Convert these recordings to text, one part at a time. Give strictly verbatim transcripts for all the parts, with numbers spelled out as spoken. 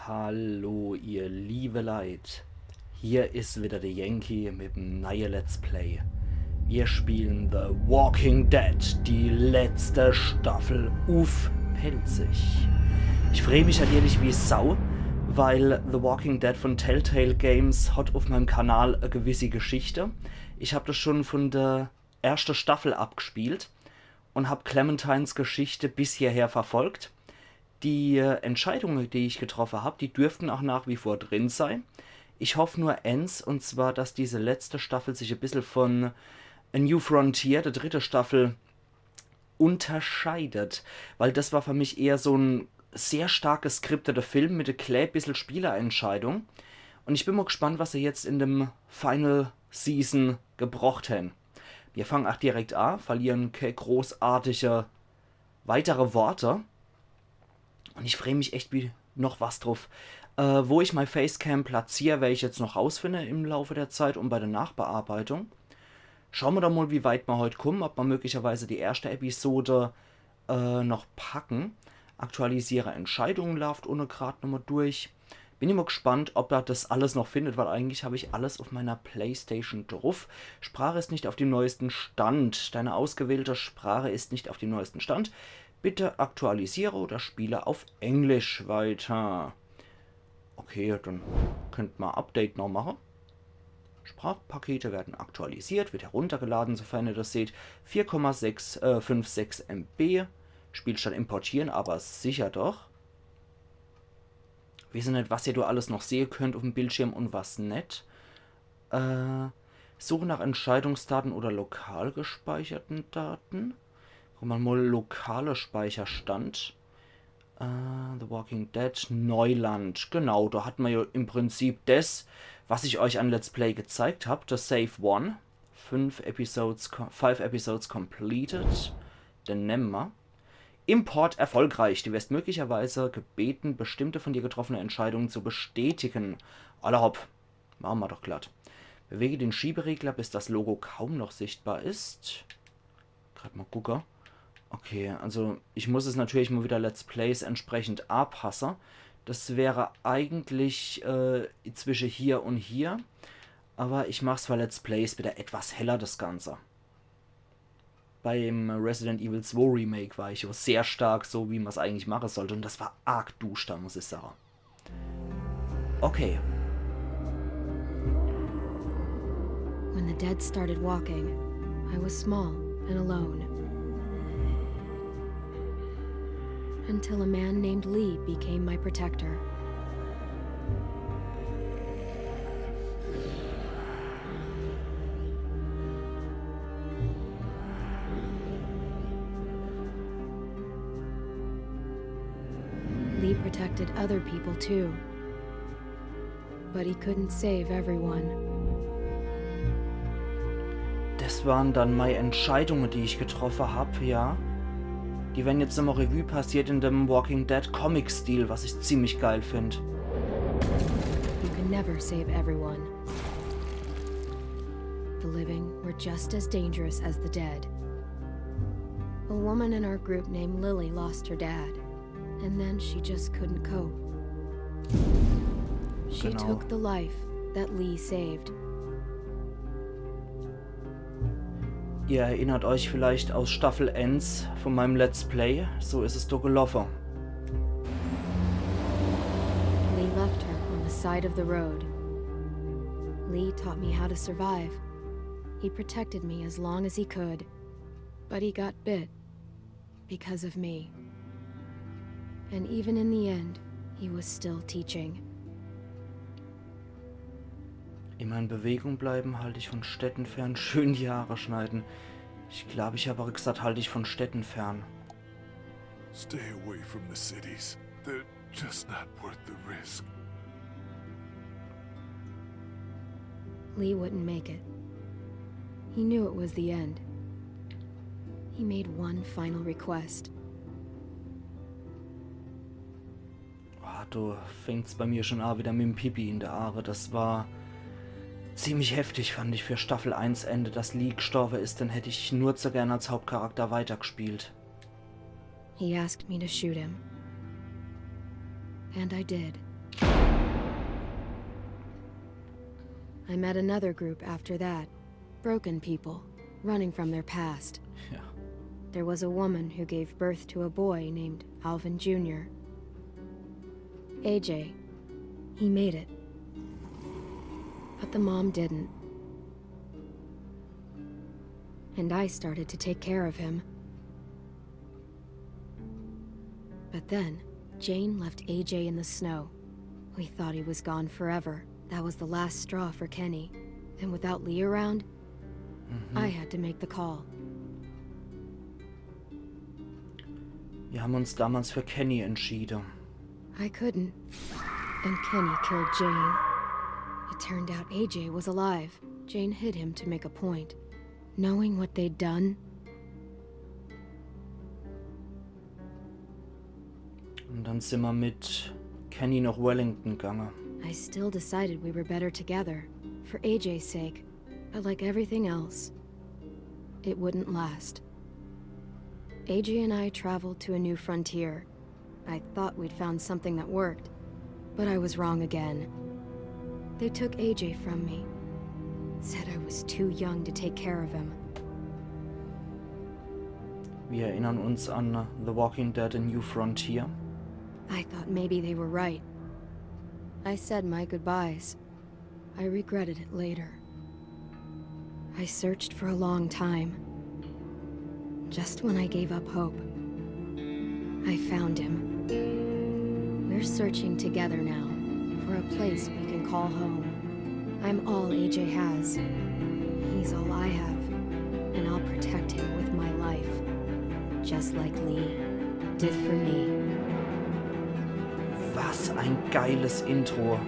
Hallo, ihr liebe Leit. Hier is wieder der Yankee mit dem neue Let's Play. Wir spielen The Walking Dead, die letzte Staffel uff Pälzisch. Ich free mich natürlich wie Sau, weil The Walking Dead von Telltale Games hat auf meinem Kanal eine gewisse Geschichte. Ich hab das schon von der ersten Staffel abgespielt und hab Clementines Geschichte bis hierher verfolgt. Die äh, Entscheidungen, die ich getroffen hab, die dürften auch nach wie vor drin sein. Ich hoff nur eins, und zwar, dass diese letzte Staffel sich ein bisschen von A New Frontier, der dritte Staffel, unterscheidet. Weil das war für mich eher so ein sehr stark geskripteter Film mit ein klein bisschen Spielerentscheidung. Und ich bin mal gespannt, was sie jetzt in dem Final Season gebracht haben. Wir fangen auch direkt an, verlieren keine großartige weitere Worte. Und ich free mich echt wie noch was drauf. Äh, wo ich mein Facecam platziere, werde ich jetzt noch rausfinden im Laufe der Zeit und bei der Nachbearbeitung. Schauen wir doch mal, wie weit wir heute kommen, ob wir möglicherweise die erste Episode äh, noch packen. Aktualisiere Entscheidungen läuft ohne grad nochmal durch. Bin immer gespannt, ob er das alles noch findet, weil eigentlich habe ich alles auf meiner Playstation drauf. Sprache ist nicht auf dem neuesten Stand. Deine ausgewählte Sprache ist nicht auf dem neuesten Stand. Bitte aktualisiere oder spiele auf Englisch weiter. Okay, dann könnt man Update noch machen. Sprachpakete werden aktualisiert, wird heruntergeladen, sofern ihr das seht. vier Komma sechs, äh, fünf sechs M B. Spielstand importieren, aber sicher doch. Wissen nicht, was ihr da alles noch sehen könnt auf dem Bildschirm und was nicht. Äh, Suche nach Entscheidungsdaten oder lokal gespeicherten Daten. Guck mal, mal lokale Speicherstand. Äh, The Walking Dead, Neuland. Genau, da hat man ja im Prinzip das, was ich euch an Let's Play gezeigt hab, das Save One. Fünf Episodes, co- five Episodes completed. Den nehmen wir. Import erfolgreich. Du wirst möglicherweise gebeten, bestimmte von dir getroffene Entscheidungen zu bestätigen. Alla hopp. Machen wir doch glatt. Bewege den Schieberegler, bis das Logo kaum noch sichtbar ist. Grad mal gucke. Okay, also ich muss es natürlich mal wieder Let's Plays entsprechend anpasse. Das wäre eigentlich äh, zwischen hier und hier. Aber ich mach's für Let's Plays wieder etwas heller, das Ganze. Beim Resident Evil zwei Remake war ich ja sehr stark so, wie man's eigentlich machen sollte. Und das war arg duster, muss ich sagen. Okay. When the dead started walking, I was small and alone. Until a man named Lee became my protector. Lee protected other people too. But he couldn't save everyone. Das waren dann meine Entscheidungen, die ich getroffen hab, ja. Die werden jetzt nochmal Revue passiert in dem Walking Dead Comic-Stil, was ich ziemlich geil find. You can never save everyone. The living were just as dangerous as the dead. A woman in our group named Lily lost her dad, and then she just couldn't cope. She Genau. Took the life that Lee saved. Ihr erinnert euch vielleicht aus Staffel eins von meinem Let's Play, so ist es doch gelaufen. Lee left her on the side of the road. Lee taught me how to survive. He protected me as long as he could, but he got bit because of me. And even in the end, he was still teaching. Immer in Bewegung bleiben, halte ich von Städten fern, schön die Haare schneiden. Ich glaube, ich habe auch gesagt, halte ich von Städten fern. Stay away from the cities. They're just not worth the risk. Lee wouldn't make it. He knew it was the end. He made one final request. Ah, da fängt's bei mir schon an wieder mit dem Pipi in der Aare. Das war ziemlich heftig, fand ich, für Staffel eins Ende, dass Lee gestorben ist, dann hätte ich nur zu gern als Hauptcharakter weitergespielt. He asked me to shoot him. And I did. I met another group after that. Broken people, running from their past. Ja. There was a woman who gave birth to a boy named Alvin Junior A J. He made it. But the mom didn't. And I started to take care of him. But then, Jane left A J in the snow. We thought he was gone forever. That was the last straw for Kenny. And without Lee around, I had to make the call. Wir haben uns damals für Kenny entschieden. I couldn't. And Kenny killed Jane. It turned out A J was alive. Jane hid him to make a point. Knowing what they'd done, Und dann sind wir mit Kenny nach Wellington gegangen. I still decided we were better together, for A J's sake. But like everything else, it wouldn't last. A J and I traveled to a new frontier. I thought we'd found something that worked, but I was wrong again. They took A J from me. Said I was too young to take care of him. Wir erinnern uns an The Walking Dead: A New Frontier. I thought maybe they were right. I said my goodbyes. I regretted it later. I searched for a long time. Just when I gave up hope, I found him. We're searching together now for a place we can call home. I'm all A J has. He's all I have, and I'll protect him with my life, just like Lee did for me. Was ein geiles Intro.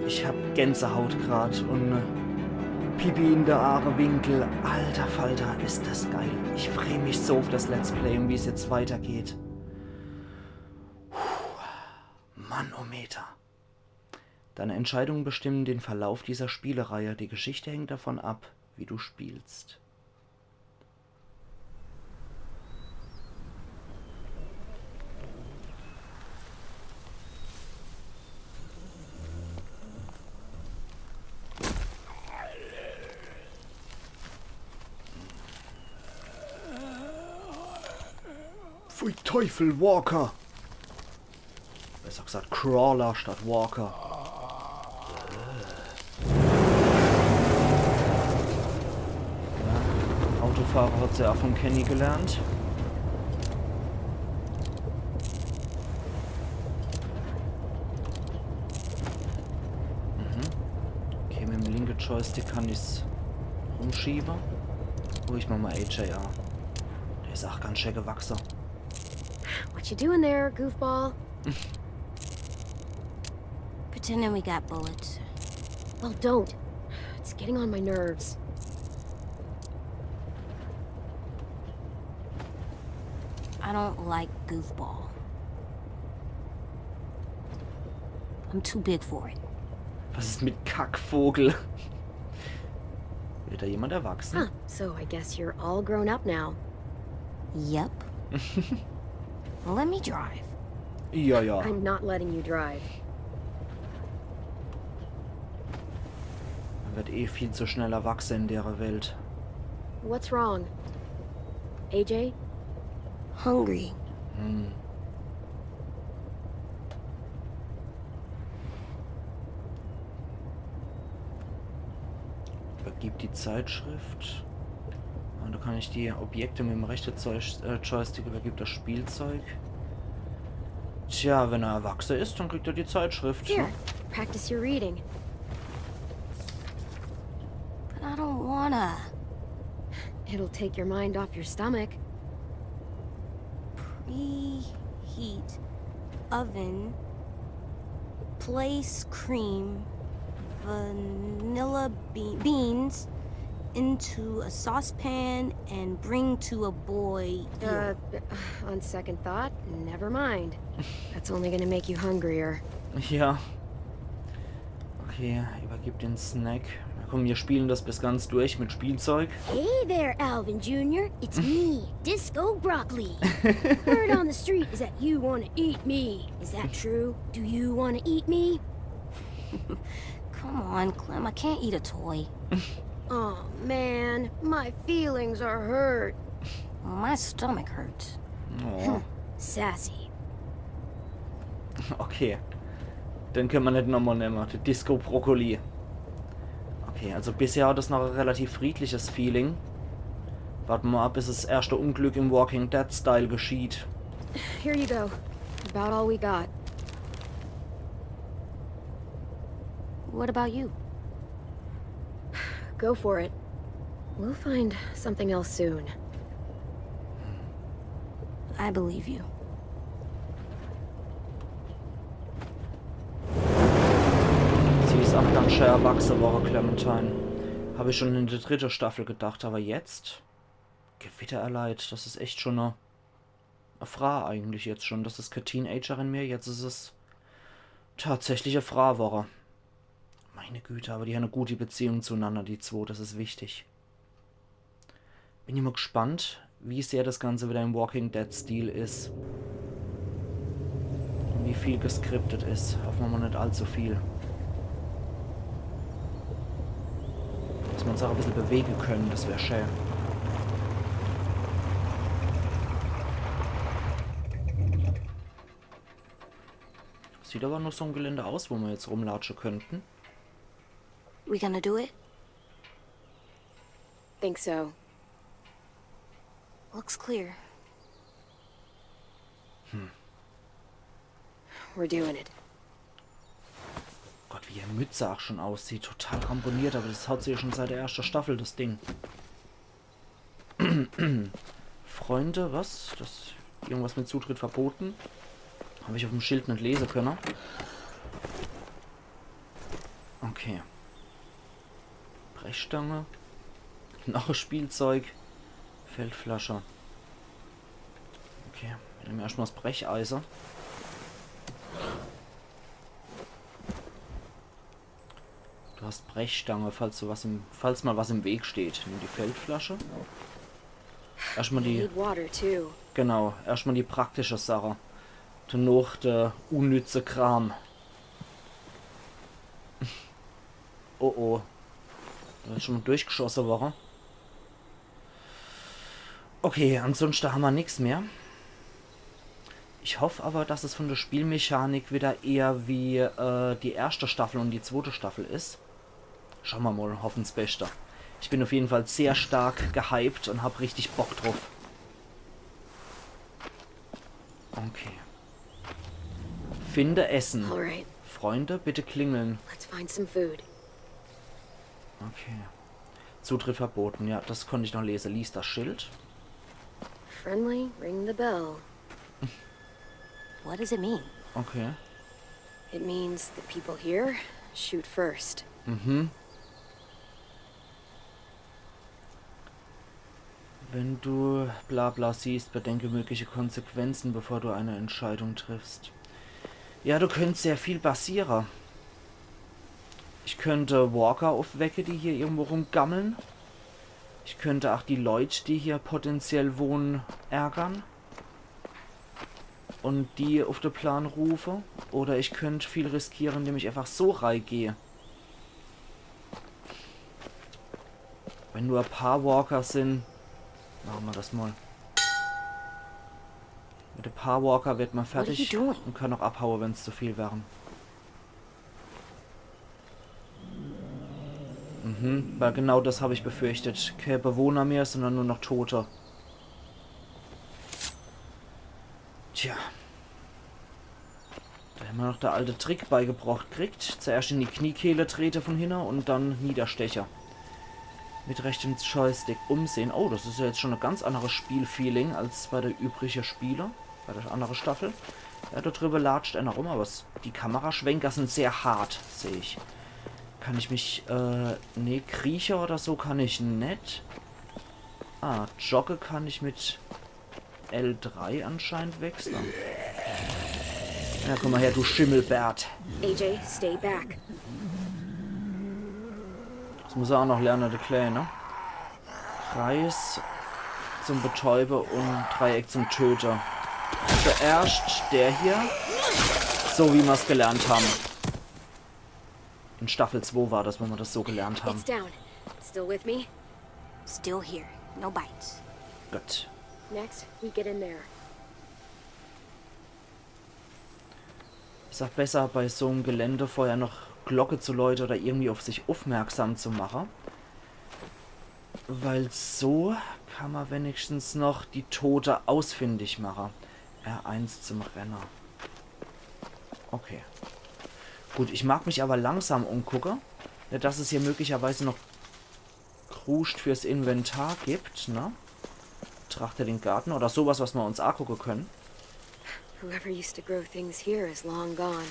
Ich hab Gänsehaut grad und äh, Pipi in de Aagewinkel. Alter Falter, is das geil. Ich freu mich so auf das Let's Play und wie es jetzt weitergeht. Puh, Manometer. Deine Entscheidungen bestimmen den Verlauf dieser Spielereihe. Die Geschichte hängt davon ab, wie du spielst. Pfui Teufel, Walker! Besser gesagt Crawler statt Walker. Ja, Autofahrer hat sie ja von Kenny gelernt. Mhm. Okay, mit dem linken Joystick kann ich's rumschieben. Ruhig mach mal A J an. Der is auch ganz schön gewachsen. What you doing there, goofball? Pretending we got bullets. Well, don't. It's getting on my nerves. I don't like goofball. I'm too big for it. Was ist mit Kackvogel? Wird da jemand erwachsen? Huh, so I guess you're all grown up now. Yep. Let me drive. Ja, ja. I'm not letting you drive. Man wird eh viel zu schnell erwachsen in der Welt. What's wrong? A J? Hungry. Hm. Übergib die Zeitschrift. Und da kann ich die Objekte mit dem rechten Zeug, äh, Joystick, übergib das Spielzeug. Tja, wenn er erwachsen ist, dann kriegt er die Zeitschrift. Here, Ne? Practice your reading. But I don't wanna. It'll take your mind off your stomach. Preheat oven. Place cream, vanilla be- beans into a saucepan and bring to a boil. Uh, on second thought, never mind. That's only gonna make you hungrier. Ja. Okay, übergib den Snack. Na komm, wir spielen das bis ganz durch mit Spielzeug. Hey there, Alvin Junior. It's me, Disco Broccoli. Word on the street is that you want to eat me. Is that true? Do you want to eat me? Come on, Clem, I can't eat a toy. Oh man, my feelings are hurt. Well, my stomach hurts. Oh. Sassy. Okay. Den kenne mer net nochmal nemme. De Disco Brokkoli. Okay, also bisher hat es noch e relativ friedliches Feeling. Warte mer ab, bis es erschte Unglück im Walking Dead Style geschieht. Here you go. About all we got. What about you? Go for it. We'll find something else soon. I believe you. Sie is ach ganz schön erwachse worre, Clementine. Hab ich schon in de dritte Staffel gedacht, aber jetzt? Gewitter erleid, das is echt schon e, e Fraa eigentlich jetzt schon. Das is kä Teenagerin mehr, jetzt is es tatsächlich e Fraa worre. Meine Güte, aber die han e gute Beziehung zueinander, die zwo, das is wichtig. Bin ich mal gespannt, wie sehr das Ganze wieder im Walking Dead Stil is. Und wie viel geskriptet is. Hoffe mer mal net allzu viel. Dass mer uns ach e bissel bewege kenne, das wär schön. Sieht aber noch so e Gelände aus, wo mer jetzt rumlatsche könnten. We gonna do it? Think so. Looks clear. We're doing it. Gott, wie ihr Mütze ach schon aussieht. Total ramponiert, aber das hat se ja schon seit der erschte Staffel, das Ding. Freunde, was? Das irgendwas mit Zutritt verboten? Hab ich auf'm Schild net lese könne. Okay. Brechstange. Noch e Spielzeug. Feldflasche. Okay, wir nemme erscht mal das Brecheise. Du hast Brechstange, falls du was im, falls mal was im Weg steht. Nimm die Feldflasche. Erscht mal die, Need water too. genau, erscht mal die praktische Sache. Danach der unnütze Kram. Oh oh. Da is schon mal durchgeschosse worre. Okay, ansonschte hammer nix mehr. Ich hoff aber, dass es von der Spielmechanik wieder eher wie äh, die erschte Staffel und die zwote Staffel is. Schau mer mal, hoffen's Beste. Ich bin auf jeden Fall sehr stark gehypt und hab richtig Bock drauf. Okay. Finde Essen. All right, Freunde, bitte klingeln. let's find some food. Okay. Zutritt verboten, ja, das konnt ich noch lese. Lies das Schild. Friendly, ring the bell. What does it mean? Okay. It means the people here shoot first. Mhm. Wenn du bla bla siehst, bedenke mögliche Konsequenzen, bevor du eine Entscheidung triffst. Ja, da könnt sehr viel passiere. Ich könnt Walker aufwecke, die hier irgendwo rumgammeln. Ich könnt ach die Leut, die hier potenziell wohnen, ärgern. Und die auf de Plan rufe. Oder ich könnt viel riskiere, indem ich einfach so reigeh. Wenn nur e paar Walker sin, mache mer das mal. Mit e paar Walker werd mer What are you fertig doing? Und kann auch abhaue, wenn's zu viel wären. Mhm, weil genau das hab ich befürchtet. Kä Bewohner mehr, sondern nur noch Tote. Tja. Da hämmer noch der alte Trick beigebracht kriegt. Zuerscht in die Kniekehle trete von hinne und dann Niederstecher. Mit rechtem Joystick umsehen. Oh, das is ja jetzt schon e ganz anderes Spielfeeling als bei der übrige Spiele. Bei der andere Staffel. Ja, da drüber latscht einer rum, aber s- die Kameraschwenker sin sehr hart, seh ich. Kann ich mich, äh, nee, krieche oder so kann ich net. Ah, jogge kann ich mit L drei anscheinend wechsle. Ja, komm mal her, du Schimmelbert. A J, stay back. Das muss er auch noch lerne, der Kleine. Kreis zum Betäube und Dreieck zum Töte. Zuerscht der hier. So wie mer's gelernt haben. In Staffel zwei war das, wo mer das so gelernt haben. It's down. Still with me? Still here. No bites. Gut. Next, we get in there. Is ach besser, bei so'm Gelände vorher noch Glocke zu läute oder irgendwie auf sich aufmerksam zu mache. Weil so kann mer wenigstens noch die Tote ausfindig mache. R eins zum Renne. Okay. Gut, ich mag mich aber langsam umgucke. Net, dass es hier möglicherweise noch Kruscht fürs Inventar gibt, ne? Betrachte den Garten oder sowas, was mer uns angucke können. Whoever used to grow things here is long gone.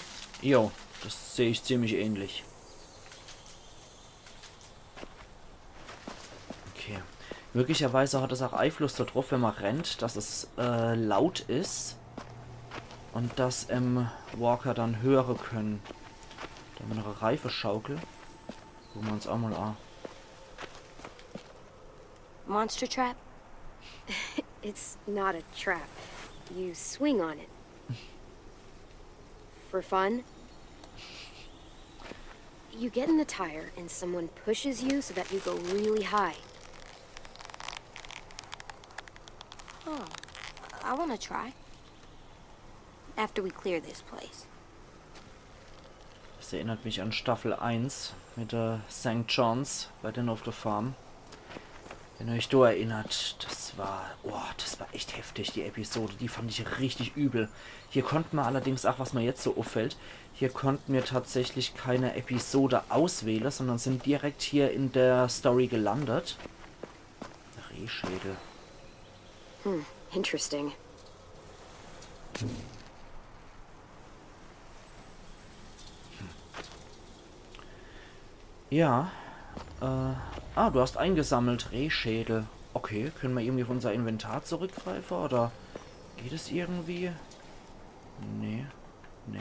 Jo, das seh ich ziemlich ähnlich. Okay. Möglicherweise hat es auch Einfluss darauf, wenn mer rennt, dass es äh, laut is und dass em Walker dann höre können. Da haben wir noch eine Reifeschaukel. Gucken wir uns auch mal an. Monster trap? It's not a trap. You swing on it. For fun? You get in the tire and someone pushes you so that you go really high. Huh. I wanna try. After we clear this place. Das erinnert mich an Staffel eins mit der Sankt John's bei denen auf der Farm. Wenn ihr euch da erinnert, das war, boah, das war echt heftig, die Episode. Die fand ich richtig übel. Hier konnten wir allerdings auch, was mir jetzt so auffällt, hier konnten wir tatsächlich keine Episode auswählen, sondern sind direkt hier in der Story gelandet. Rehschädel. Hmm, interesting. Ja. Äh, ah, du hast eingesammelt Rehschädel. Okay, können wir irgendwie auf unser Inventar zurückgreifen oder geht es irgendwie? Nee. Nee.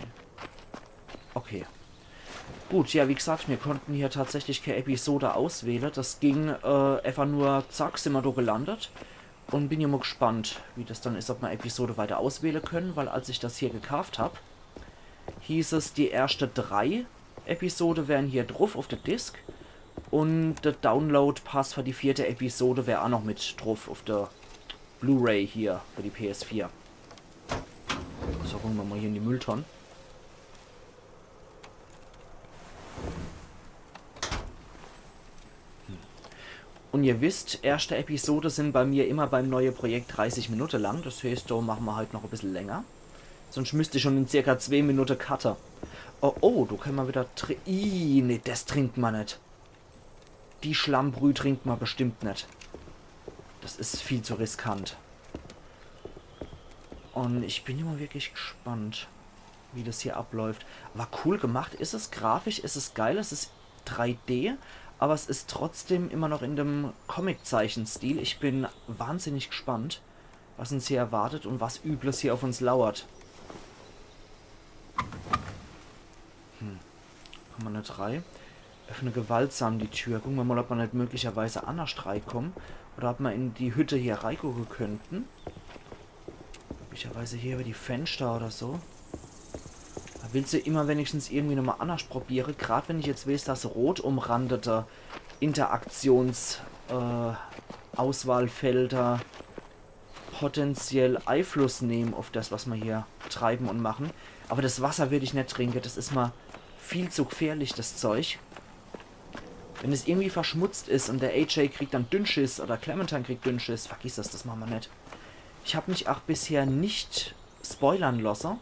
Okay. Gut, ja, wie gesagt, wir konnten hier tatsächlich keine Episode auswählen. Das ging äh, einfach nur, zack, sind wir da gelandet. Und bin ja mal gespannt, wie das dann ist, ob wir Episode weiter auswählen können, weil als ich das hier gekauft hab, hieß es, die erste drei Episode wären hier drauf auf der Disc und der Download-Pass für die vierte Episode wär auch noch mit drauf auf der Blu-ray hier für die P S vier. So, gucken wir mal hier in die Mülltonne. Und ihr wisst, erste Episode sind bei mir immer beim neue Projekt dreißig Minuten lang. Das heißt, da machen wir halt noch ein bisschen länger. Sonst müsste ich schon in circa zwei Minuten cutte. Oh, oh, da können wir wieder tri-, ih, nee, das trinkt man nicht. Die Schlammbrüh trinkt man bestimmt nicht. Das ist viel zu riskant. Und ich bin immer wirklich gespannt, wie das hier abläuft. Aber cool gemacht ist es, grafisch ist es geil, es ist drei D, aber es ist trotzdem immer noch in dem Comic-Zeichenstil. Ich bin wahnsinnig gespannt, was uns hier erwartet und was Übles hier auf uns lauert. Hm. Haben wir eine drei? Öffne gewaltsam die Tür. Gucken wir mal, ob wir nicht möglicherweise anders reinkommen. Oder ob wir in die Hütte hier reingucken könnten. Möglicherweise hier über die Fenster oder so. Da willst du immer wenigstens irgendwie nochmal anders probieren. Gerade wenn ich jetzt weiß, dass rot umrandete Interaktions-, äh, Auswahlfelder potenziell Einfluss nehmen auf das, was wir hier treiben und machen. Aber das Wasser würde ich nicht trinken. Das ist mal viel zu gefährlich, das Zeug. Wenn es irgendwie verschmutzt ist und der A J kriegt dann Dünnschiss oder Clementine kriegt Dünnschiss, vergiss das, das machen wir nicht. Ich habe mich auch bisher nicht spoilern lassen.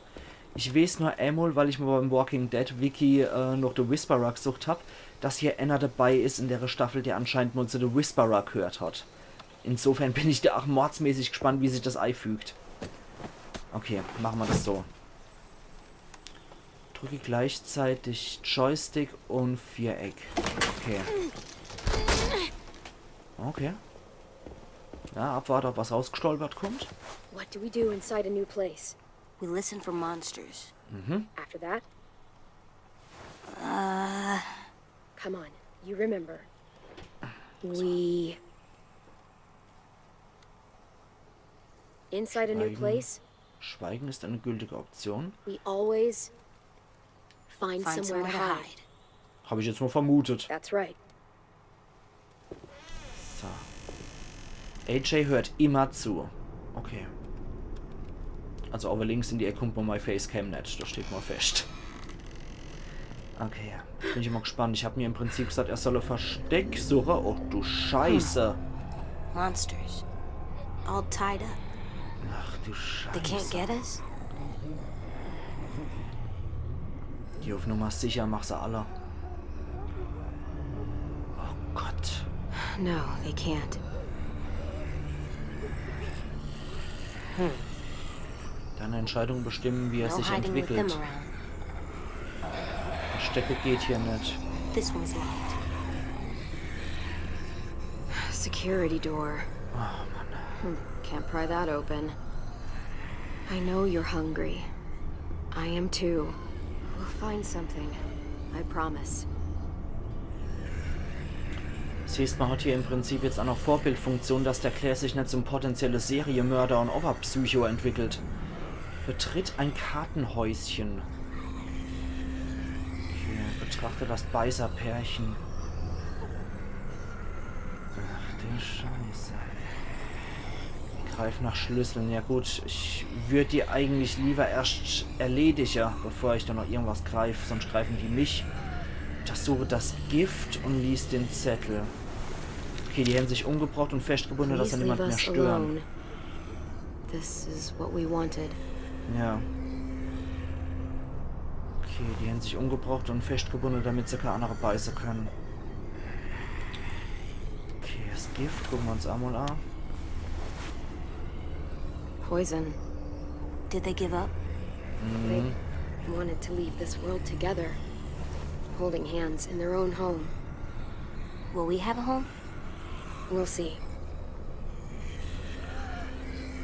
Ich weiß nur einmal, weil ich mal beim Walking Dead Wiki äh, noch The Whisperer gesucht habe, dass hier einer dabei ist in der Staffel, der anscheinend mal zu The Whisperer gehört hat. Insofern bin ich da auch mordsmäßig gespannt, wie sich das einfügt. Okay, machen wir das so. Drücke gleichzeitig Joystick und Viereck. Okay. Okay. Ja, abwarte, ob was rausgestolpert kommt. What do we do inside a new place? We listen for monsters. Mhm. After that? Uh, come on, you remember. We. Inside a new Schweigen. Place, Schweigen ist eine gültige Option. We always find, somewhere, to hide. Hab ich jetzt mal vermutet. That's right. So. A J hört immer zu. Okay. Also awwer links in die Eck kummt ma mei Facecam net. Das steht mal fest. Okay. Bin ich mal gespannt. Ich hab mir im Prinzip gesagt, er soll e Versteck suche. Oh du Scheiße. Monsters. All tied up. Ach du They can't Scheiße. Get us? Die uff Nummer sicher, mach se alle. Oh Gott. No, they can't. Deine Entscheidung bestimmen, wie er No sich hiding with them entwickelt. Around. Verstecke geht hier net. This one's locked. Security door. Oh Mann. Hmm, can't pry that open. I know you're hungry. I am too. We'll find something. I promise. Siehst, ma hat hier im Prinzip jetzt auch noch Vorbildfunktion, dass der Claire sich net zum potenzielle Seriemörder und Opferpsycho entwickelt. Betritt ein Kartenhäuschen. Okay, betrachte das Beißerpärchen. Ach du Scheiße. Greif nach Schlüsseln. Ja gut, ich würd die eigentlich lieber erst erledige, bevor ich da noch irgendwas greif. Sonst greifen die mich. Untersuche das Gift und lies den Zettel. Okay, die hän sich umgebracht und festgebunden, dass Please sie leave niemand mehr us stören. Alone. This is what we wanted. Ja. Okay, die hän sich umgebracht und festgebunden, damit sie keine andere beiße können. Okay, das Gift gucken wir uns einmal an. Poison. Did they give up? Mhm. They wanted to leave this world together, holding hands in their own home. Will we have a home? We'll see.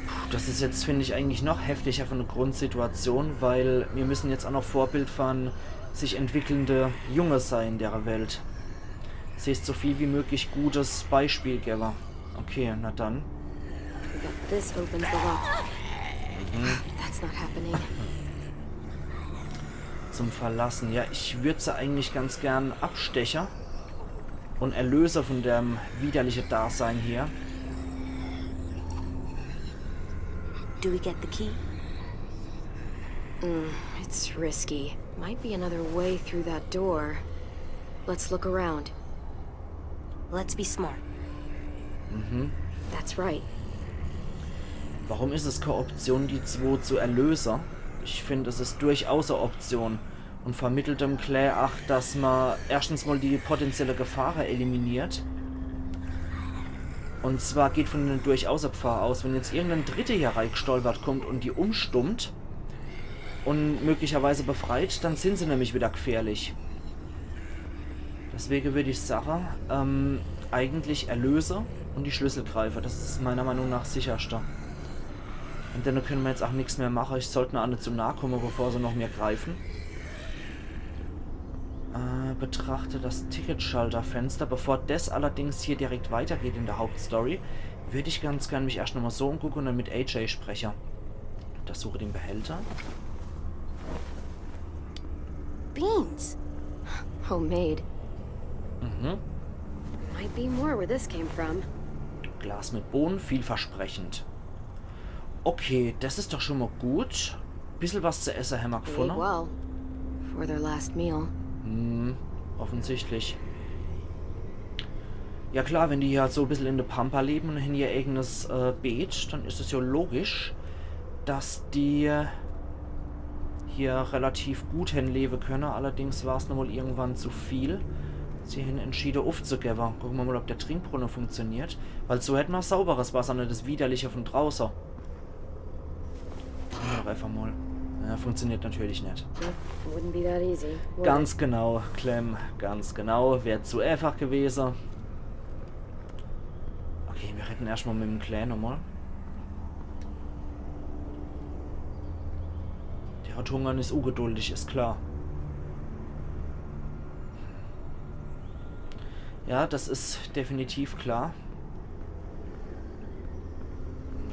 Puh, das ist jetzt, finde ich, eigentlich noch heftiger für eine Grundsituation, weil wir müssen jetzt auch noch Vorbild von sich entwickelnde Junge sein in der Welt. Das heißt, so viel wie möglich gutes Beispiel geben. Okay, na dann. This opens the lock. That's not happening. Zum Verlassen. Ja, ich würd sie eigentlich ganz gern abstechen und erlöse von dem widerliche Dasein hier. Do we get the key? Mm, it's risky. Might be another way through that door. Let's look around. Let's be smart. Mhm. That's right. Warum ist es keine Option, die zwei zu erlösen? Ich finde, es ist durchaus eine Option und vermittelt dem Claire auch, dass man erstens mal die potenzielle Gefahr eliminiert. Und zwar geht von einer durchaus Gefahr aus, wenn jetzt irgendein Dritter hier reingestolpert kommt und die umstimmt und möglicherweise befreit, dann sind sie nämlich wieder gefährlich. Deswegen würde ich sagen, ähm, eigentlich erlöse und die Schlüssel greife. Das ist meiner Meinung nach das sicherste. Und dann können wir jetzt auch nichts mehr machen. Ich sollte nur nicht zu nahe kommen, bevor sie noch mehr greifen. Äh, betrachte das Ticketschalterfenster. Bevor das allerdings hier direkt weitergeht in der Hauptstory, würde ich ganz gern mich erst nochmal so umgucken und dann mit A J sprechen. Untersuche den Behälter. Beans. Homemade. Mhm. Might be more where this came from. Glas mit Bohnen, vielversprechend. Okay, das ist doch schon mal gut. Bisschen was zu essen haben wir They ate gefunden. Well, for their last meal. Hm, offensichtlich. Ja klar, wenn die ja so ein bisschen in der Pampa leben und haben ihr eigenes äh, Beet, dann ist es ja logisch, dass die hier relativ gut hinleben können. Allerdings war es nun mal irgendwann zu viel. Sie haben entschieden, aufzugeben. Gucken wir mal, ob der Trinkbrunnen funktioniert. Weil so hätten wir sauberes Wasser, nicht das widerliche von draußen. Machen wir doch einfach mal. Ja, funktioniert natürlich nicht. Wouldn't be that easy. Would it? Ganz genau, Clem, ganz genau. Wäre zu einfach gewesen. Okay, wir reden erstmal mit dem Claire nochmal. Der hat Hunger und ist ungeduldig, ist klar. Ja, das ist definitiv klar.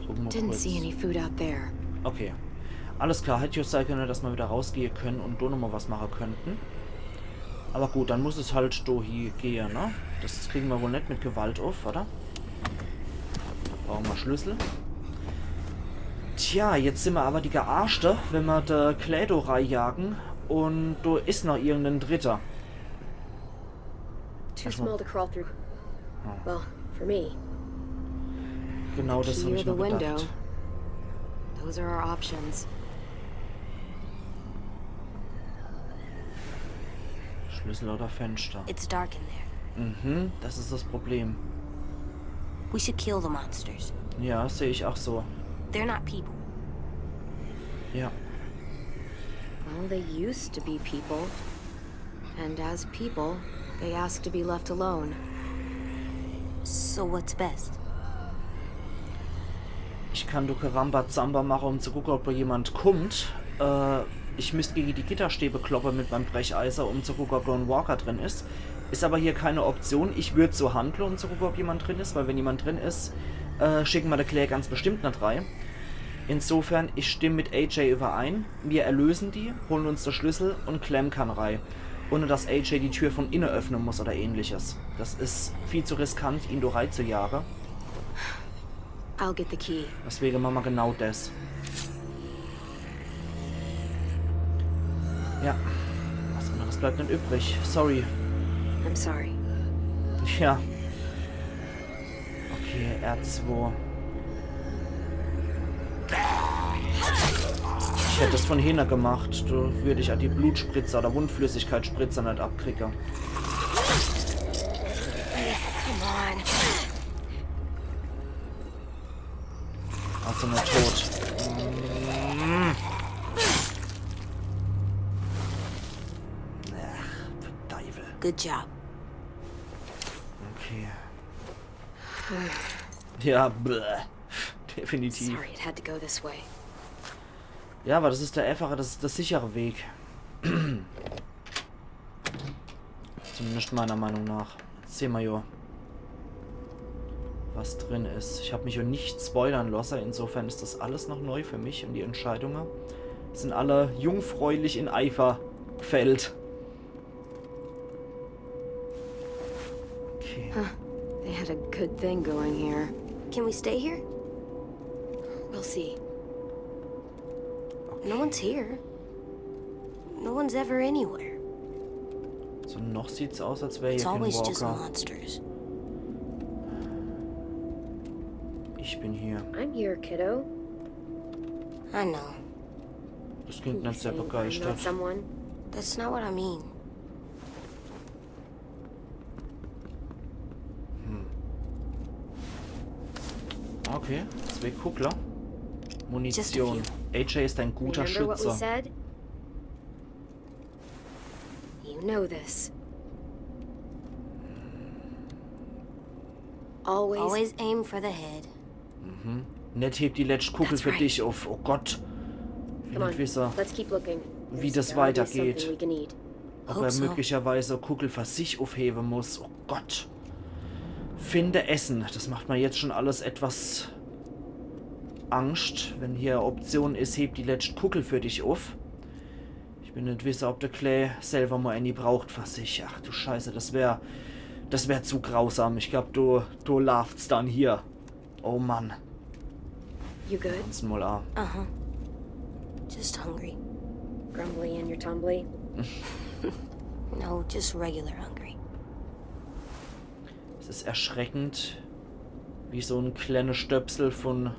Gucken wir Didn't kurz. See any food out there. Okay. Alles klar, hätte ja sein können, dass wir wieder rausgehen können und da nochmal was machen könnten. Aber gut, dann muss es halt do hie gehe, ne? Das kriegen mer wohl net mit Gewalt uff, oder? Brauche mer Schlüssel. Tja, jetzt sin mer aber die Gearschte, wenn mer de Claire do reijagen un do is noch irgenden Dritter. Too small to crawl through. Well, for me. Genau, das hab Key or ich the mir window. Gedacht. Those are our options. Schlüssel oder Fenster. It's dark in there. Mhm, das is das Problem. We should kill the monsters. Ja, seh ich auch so. They're not people. Ja. Well, they used to be people. And as people, they asked to be left alone. So what's best? Ich kann do kä Rambazamba mache, um zu gucke, ob do jemand kummt. Äh, ich müsst gege die Gitterstäbe kloppe mit meim Brecheise, um zu gucke, ob do en Walker drin is. Is aber hier keine Option. Ich würd so handle, um zu gucke, ob jemand drin is, weil wenn jemand drin is, äh, schicke mer de Claire ganz bestimmt net rei. Insofern, ich stimm mit A J überein. Mir erlösen die, holen uns de Schlüssel un Clem kann rei. Ohne dass A J die Tür von inne öffne muss oder ähnliches. Das is viel zu riskant, ihn do reizujage. I'll get the key. Deswege mache mer genau das. Ja. Was anderes bleibt net übrig. Sorry. I'm sorry. Ja. Okay, R zwei. Ich hätt es von hinne gemacht. Do würd ich halt die Blutspritzer oder Wundflüssigkeitsspritzer net abkriege. Come on. Also nur tot. Mm. Ach, du Teufel. Good job. Okay. Ja, bleh. Definitiv. Sorry, it had to go this way. Ja, aber das is der einfache, das is der sichere Weg. Zumindest meiner Meinung nach. Jetzt sehn mer jo, was drin is. Ich hab mich jo net spoilern losse, insofern is das alles noch neu für mich un die Entscheidunge sin alle jungfräulich in Eifer gefällt. Okay. They had a good thing going here. Can we stay here? We'll see. No one's here. No one's ever anywhere. So noch sieht's aus, als wär It's hier kein always just Walker. Monsters. Ich bin hier. I'm here, kiddo. I know. Das klingt net sehr Saying I'm begeistert. not someone. That's not what I mean. Hm. Okay, zwei Kuggler. Just a Munition. few. A J is ein guter Remember what we Schütze. Said? You know this. Always, Always aim for the head. Mhm. Net heb die letscht Kuggel That's für right. dich uff. Oh Gott. Ich will Come net on, wisse, let's keep looking. wie There's das gotta be weitergeht. Something we can eat. Ob Hope er so. Möglicherweise Kuggel für sich uffhewe muss. Oh Gott. Finde Essen. Das macht mir jetzt schon alles etwas Angst, wenn hier Option is, heb die letscht Kuggel für dich uff. Ich bin net wisse, ob de Clay selber mal ääni braucht für sich. Ach du Scheiße, das wär, das wär zu grausam. Ich glaub, du, du laafst dann hier. Oh Mann. You good? Uns mal an. Uh huh. Just hungry. Grumbly in your tumbly. No, just regular hungry. Es is erschreckend, wie so en kleene Stöpsel von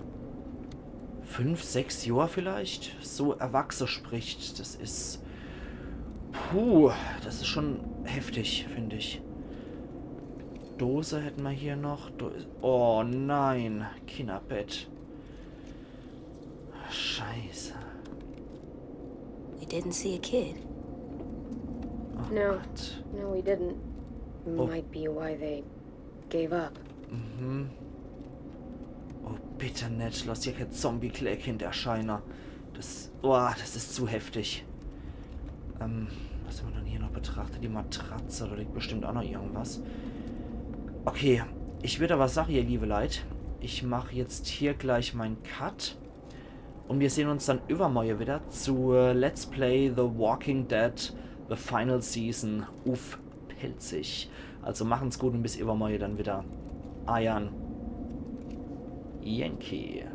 fünf, sechs Johr vielleicht so erwachse spricht. Das is, puh, das is schon heftig, find ich. Dose hätte mer hier noch. Do-, oh nein, Kinnerbett. Scheiße. We didn't see a kid. Oh No. Gott. No, we didn't. Oh. Might be why they gave up. Mhm. Oh, bitte net. Lass hier kein Zombie-Clay-Kind erscheine. Das, oh, das is zu heftig. Ähm, was hämmer dann hier noch betrachtet? Die Matratze, da liegt bestimmt auch noch irgendwas. Okay, ich würd aber sage, ihr liebe Leit, ich mach jetzt hier gleich mein Cut. Und wir sehn uns dann übermorje wieder zu, äh, Let's Play The Walking Dead The Final Season uff Pälzisch. Also machen's gut un bis iwwermorje dann widder. Eiern Yankee.